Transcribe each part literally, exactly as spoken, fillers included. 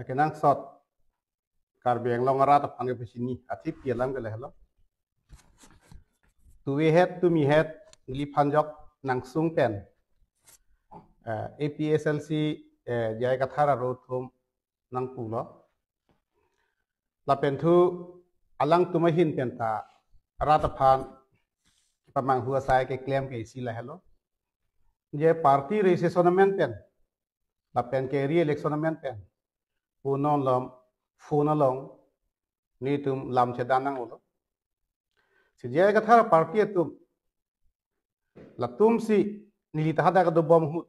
Kenangsot Karbi Anglong arat aphan kepachini athe pi alam ke lahelo. Tuve het tumihet neliphan jok nangsung pen, eh, A P H L C, eh, J I Kathar aro atum nangpulo. Lapen thu alangtum ahin penta rat aphan kepamanghu asai keklem ke isi lahelo. Je party registration amen pen, lapen ke re-election amen pen, punon lom phone along netum lam chedan nanglo. Si J I Kathar party atum, latumsi neli ta hadak do bom ahut,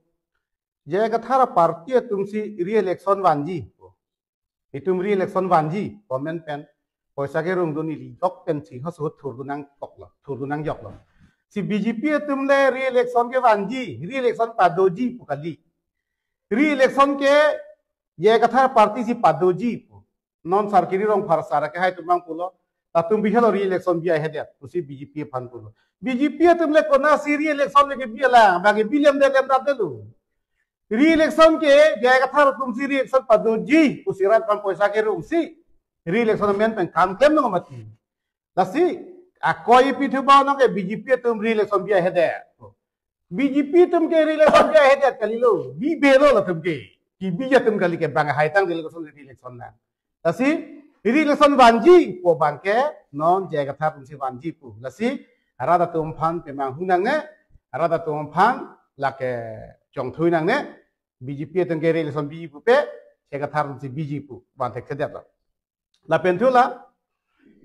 J I Kathar party atumsi re-election vanji, itum re-election vanji pu amen pen poisa kerung do neli jok pen si hos hut thurdun nangkoklo, thurdun nangjoklo. Si B J P atum le re-election ke vanji, re-election padoji pu kali. Re-election ke J I Kathar party si padoji pu. Non Sarkiri Rongphar sar ke hai atum abang pulo, latum bihalo re-election bihedet pusi B J P aphan pulo. B J P atum le konatsi re-election le kebi alam, bagi bilem de lem dat delu. Re-election ke J I Kathar atumsi re-election padoji pusi rat aphan poisa kerungsi re-election amen pen kam klem nang mati. Lasi akoi pi thu ba nang ke B J P atum re-election bihedet. B J P atum ke re-election bihedet kalilo, bibelo latum ke. Kebi atum kali ke bang haitang re-election, re-election nang. Lasi re-election vanji pu abang ke non J I Kathar atumsi vanji pu. Lasi rat atum aphan pemanghu nangne, rat atum aphan lake chongthui nangne, B J P atum ke re-election biji pupe, J I Kathar atumsi biji pu, van thekthedetlo. Lapen thu la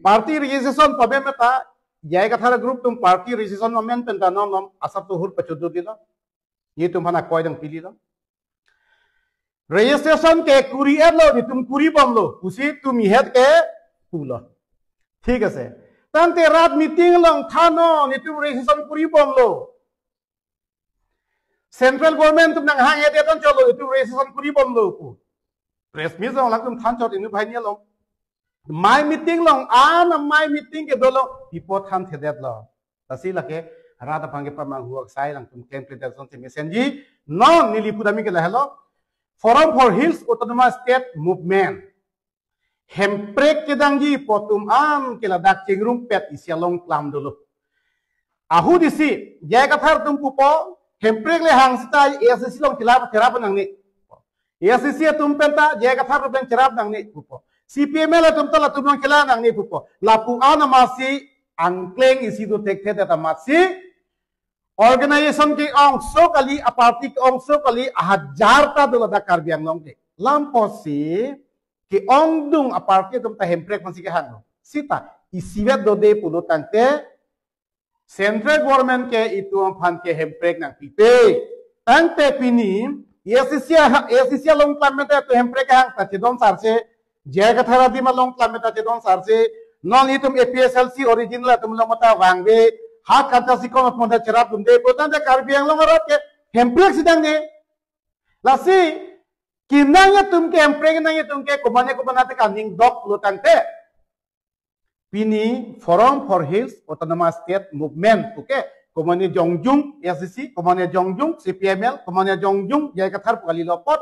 party registration pabemeta, J I Kathar group atum party registration amen penta non non asap to hur pachudu dilo. Netum aphan akoi dang pililo. Registration ke kuri-etlo, netum kuri bomlo pusi tumihet ke pulo. Thik ase. Tangte rat meeting along thannon, netum registration kuri bomlo. Central government atum nanghang-edet anchotlo, itum registration kuri bomlo pu. Press meet along latum than chot, inut banghini along. Amei meeting along, an amei meeting kedo along pipo thanthedetlo. Lasi lake rat aphan kepamanghu asai alangtum klemkledet asonsi mesenji. Non neli pudam ke lahelo. Forum for Hills Autonomous State Movement hemprek kedangji pu atum an ke ladak chingrumpet isi along klam dolo. Ahut isi, J I Kathar atum pupo, hemprek le hang seta A I C C along cherap, cherap nangne. A I C C atum penta, J I Kathar atum pen cherap nangne pupo. C P M L atum ta latum along chelang nangne pupo. Lapu an amatsi, angkleng isi do thekthedet amatsi, organization ke-ongso kali, a party ke-ongso kali, ahajar ta do ladak Karbi Anglong ke. Lam apotsi, ke-ongdung a party atum ta hemprek aphansi kehang. Seta, isivet dode pulo tangte, central government ke itum aphan ke hemprek nangpipe. Tangte pini, A I C C ha, A I C C along klam menta itum hemprek hang ta chedon sarse, J I Kathar adim along klam menta chedon sarse, non itum A P H L C original atum along mata vangve, ha kanta sikon atum mata cherapdunde, pu tangte Karbi Anglong arat ke hemprek si dangne. Lasi, kenang atum ke hemprek, kenang atum ke komatne komatne te kaning dok lo tangte. Pini Forum for Hills Autonomous State Movement pu ke, komatne jongjung A I C C, komatne jongjung C P M L, komatne jongjung J I Kathar pu kalilo apot,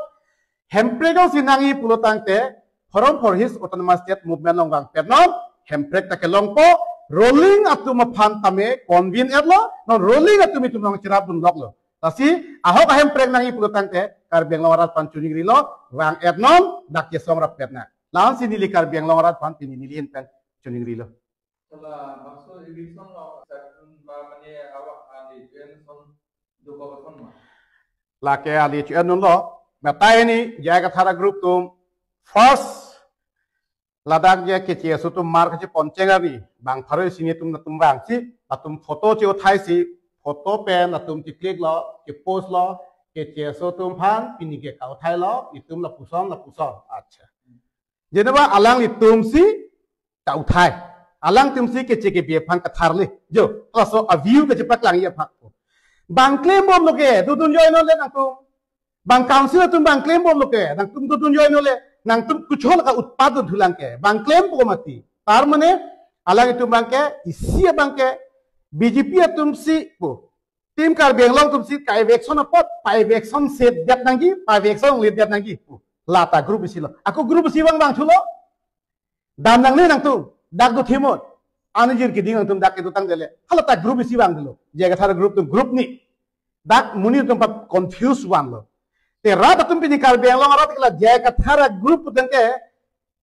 hemprek alongsi nangji pulo tangte, Forum for Hills Autonomous State Movement along vangpetnon, hemprek ta kelongpo, ruling atum aphan tame convene-etlo, non ruling atum itum along cherapdun loklo. Lasi, ahok ahemprek nangji pulo tangte, Karbi Anglong arat aphan choningrilo, vang-etnon, dak chesong rappet nang. La-ansi neli Karbi Anglong arat aphan pini neli ahin pen choningrilo. Hala, bangso eviction lo, sakun ba mane awak ali, eviction do ba son ma. Lake ali chu-en dunlo, meta pini, J I Kathar a group atum, first, ladak je keche aso atum mar kachepon cheng arni, bang pharo isi netum latum vangsi, latum photo che-uthaisi, photo pen latum che-click lo, che-post lo, keche aso atum aphan, pini ke ka-uthailo, itum lapuson, lapuson. Acha. Jeneba alanglitumsi, ka-uthai. Alangtumsi keche kebe aphan katharle. Jo, laso a view kachepaklangji aphan. Bang klem bomlo ke, dodun joi non le nangtum. Bang council atum bang klem bomlo ke, nangtum dodun joi non le, nangtum kuchol ka utpad dun thulang ke, bang klempo mati. Tar mane, alanglitum bang ke, isi abang ke, B J P atumsi pu. Team Karbi Anglong atumsi ka-eviction apot, pa-eviction set det nangji, pa-eviction led det nangji pu. Lata group isi lo. Ako group isi vang vang thulo. Dam nangne nangtum, dak do thimot. Anijir keding nangtum dak kedotang dele. Halata group isi vang thulo. J I Kathar group atum group ni. Dak monit atum pat confuse vanlo. Te rat atum pini Karbi Anglong arat ke la J I Kathar group atum ke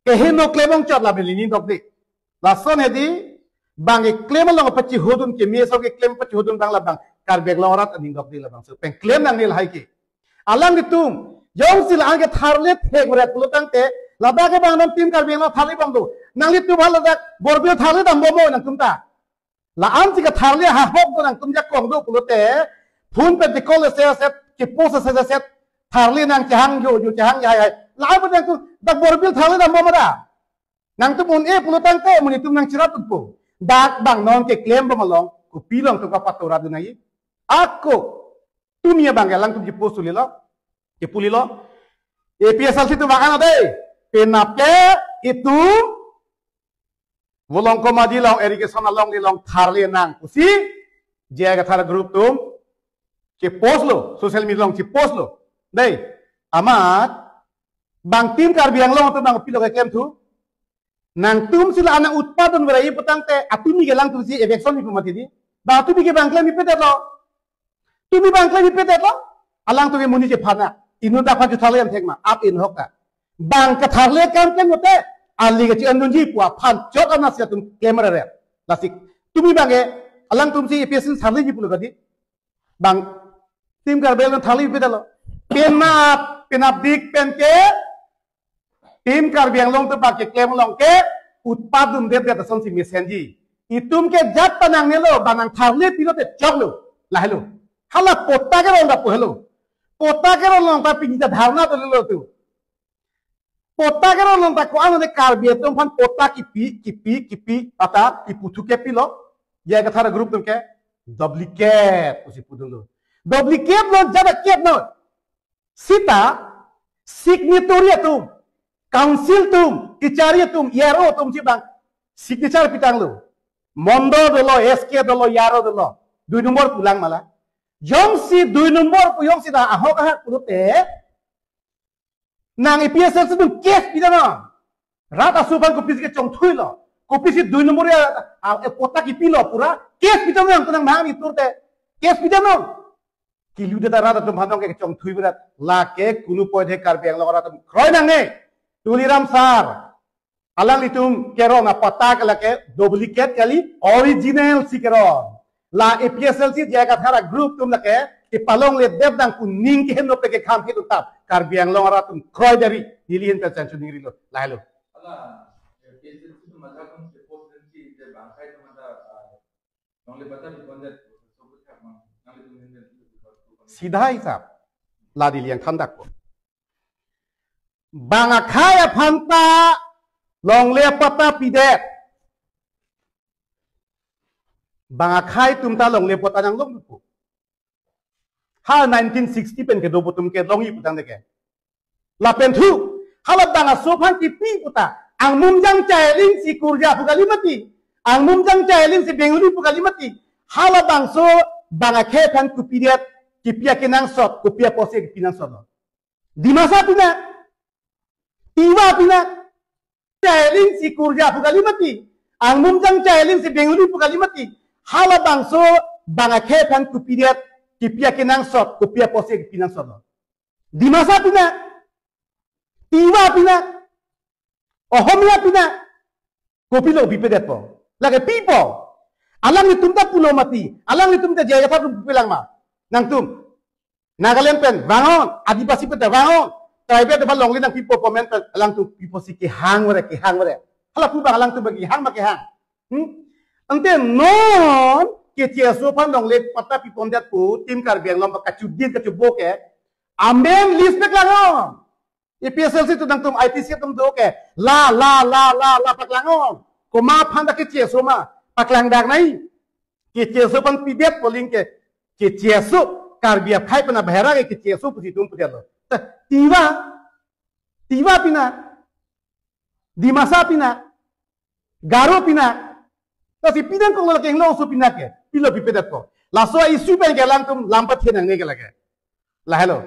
keheno klem ongchot la beli ni dokde. Lason hedi bang keklem along pachihodun ke meso keklem pachihodun bang labang Karbi Anglong arat aning dokde labangso. Pen klem nangne lahai ke. Alanglitum, jongsi la-an ke tharle thek meret pulo tangte, ladak ke bang nam Team Karbi Anglong tharle bom do. Nanglitum haladak Borbil tharle dam bom mo nangtum ta. La-an si ke tharle ha hok do nangtum jakong do pulote, phone pen te call ase ase, ke post ase ase, tharle nang chehang jo, jo chehang jahai hai. La-an pen nangtum, dak Borbil tharle dam bom ma da. Nangtum un-e pulo tangte, monit atum nangcherap tut po. Dak bang non keklem bom along, kopi along tum kapatora dunai. Ako, tumi abang ke alangtum chipost ulilo, chipulilo. A P H L C atum bang ano dei, penap ke itum, Volongkom Aji along, irrigation along, along tharle nang pusi, J I Kathar group atum, chipost lo, social media along chipost lo. Dei, amat, bang Team Karbi Anglong atum bang pilo keklem thu. Nangtum si la-an utpadon berai pu tangte, atumi ke alangtum si eviction ni pu mati di. Bang atumi ke bang klem ipedet lo. Tumi bang klem ipedet lo. Alangtum ke monit chephan na. Inut aphan chu tharle an thek ma. Ap in hok ta. Bang ketharle kam klem ngote. Ali ke chi-an dunji pu aphan chot ana si atum klem rere. Lasi. Tumi bang ke alangtum si A P H L C tharleji pulo kadi. Bang Team Karbi Anglong tharle ipedet lo. Penap, penap dik pen ke Team Karbi Anglong atum bang keklem along ke utpadun det det asonsi mesenji. Itum ke jat ta nangnelo, bang nang tharle pilote choklo, lahelo. Hala patta kerong ta pohelo. Patta kerong along ta pini ta dharna dolo tu. Patta kerong along ta ko-an ne Karbi atum aphan patta kipi, kipi, kipi, patta, kipu thu ke pilo. J I Kathar group atum ke duplicate pusi pudun lo. Duplicate lo, jat ta kep lo. Seta signatory atum, council atum, kachari atum, E R O atum si bang signature pitanglo. Mondol dolo, S K dolo, E R O dolo. Dui nombor pulang mala. Jongsi dui nombor pu jongsi ta ahok ahak pulote, nang A P H L C atum case pidam nang. Rat aso aphan kopisi kechongthui lo. Kopisi dui nombor ya, a, e, patta kipilo pura. Case pidam nang, nang mahang itur te. Case pidam nang. Kilu de ta rat atum aphan nang kechongthui berat. Lake kunu poin he Karbi Anglong arat atum kroi nangne. Tuliram sir. Alanglitum kerong apatta ke lake duplicate kali, original si kerong. La A P H L C J I Kathar group atum lake kepalongledet nang pu ning keheno pen kekham ke tutap. Karbi Anglong arat atum kroi dari, neli hin pen sanction ningrilo, lahelo. Ala, A P H L C atum matha atum suppose si je bangkai atum matha, ah, longle patta pipondet, so buthak mang, nanglitum hin pen. Sidha hisap, la neli yang thandak po. Bang akhei aphan ta longle patta pidet. Bang akhei atum ta longle patta nanglong pu. Ha nineteen sixty pen kedo pu atum ke longji pu tangte ke. Lapen thu, hala bang aso aphan kipi pu ta. Angmumjang Chailing si Kurja pu kali mati. Angmumjang Chailing si Bengali pu kali mati. Halabangso bang akhei aphan kopi det, kipi akenangsot, kopi apotsi kipi nangsot lo. Dimasa pinak, Tiwa pinak, Chailing si Kurja pu kali mati, Angmumjang Chailing si Bengali pu kali mati, halabangso bang akhei aphan kopi det, kipi akenangsot, kopi apotsi kipi nangsot lo. Dimasa pinak, Tiwa pinak, Ohomia pinak, kopilo pipedetpo? Lake pipo. Alanglitum ta pulo mati. Alanglitum ta J I Kathar atum pipelang ma? Nangtum. Nagaland pen vang-un, Adivasi pen ta vang-un. Tribal atum aphan longle nangpipo pu amen pen alangtum pipo si kehang vare, kehang vare. Hala pu bang alangtum bang kehang ma kehang. Hmm? Ante non keche aso aphan longle patta pipondet pu Team Karbi Anglong kachudin kachubo ke. Amen list peklang-un. A P H L C atum nangtum I T C atum do ke. La, la, la, la, la paklang-un. Komat aphan ta keche aso ma paklang dak nai. Keche aso aphan pidet poling ke. Keche aso Karbi akhei pen abahera ke keche aso pusi itum pudetlo. Tah, Tiwa. Tiwa pinak. Dimasa pinak. Garo pinak. Lasi pinang kong lake inglong aso pinak ke. Pilo pipedetpo? Laso issue pen ke alangtum lam pathe nangne ke lake. Lahelo.